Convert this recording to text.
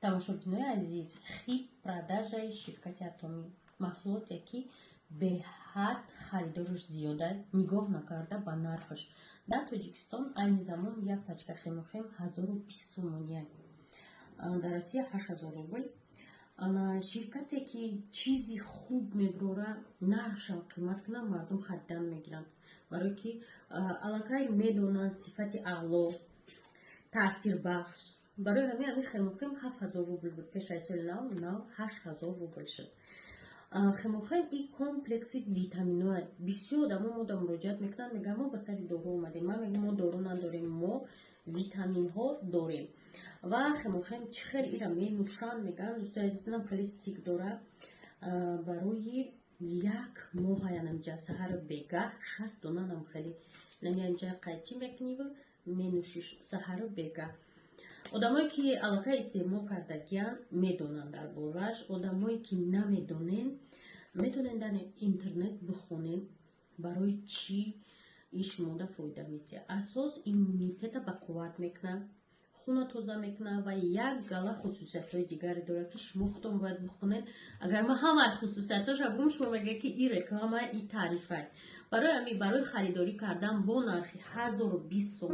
Тамошобинои азиз, хит продажаи ширкати Атомӣ, маҳсулоте, ки беҳад харидораш зиёда, нигоҳ накарда ба нархаш. Дар Тоҷикистон айни замон як пачка Хемохим 1020 сомония, дар Россия 8000 рубл. Ана ширкате, ки чизи хуб мебурора, нархшам қимат кунад, мардум харидан мегиранд, барое ки аллакай медонанд сифати аъло, таъсирбахш. Барои ҳамин Хемохим 7000 рубл буд пеш аз соли нав, 8000 рубл шуд. Хемохим и комплекси витаминоа. Бисёр одамо мода муроҷиат мекунанд, мегӯянд: «Мо ба сари дору омадем». Ман мегӯям: «Мо дору надорем, мо витаминҳо дорем». Ва Хемохим чӣ хел ира менӯшанд, мегӯянд, дӯстои азизам, хеле стик дора, барои як моҳ. Янамҷа саҳару бегаҳ 60 дона нам хеле намианҷа қайчӣ мекуниву менӯшиш саҳару бегаҳ. Одамое, ки аллакай истеъмол кардагиянд, медонанд дар борааш. Одамое, ки намедонен, метавонед дар интернет бихонед, барои чӣ ин шумода фоида медиҳад. Асос иммунитета ба қувват мекунад, хуна тоза мекунад ва як гала хусусиятҳои дигаре дорад, ки шумо худтон бояд бихонед. Агар ман ҳамаи хусусиятҳоша бигӯм, шумо мегӯед, ки ин реклама, и таърифа. Барои ҳамин, барои харидорӣ кардан бо нархи 1020 сом.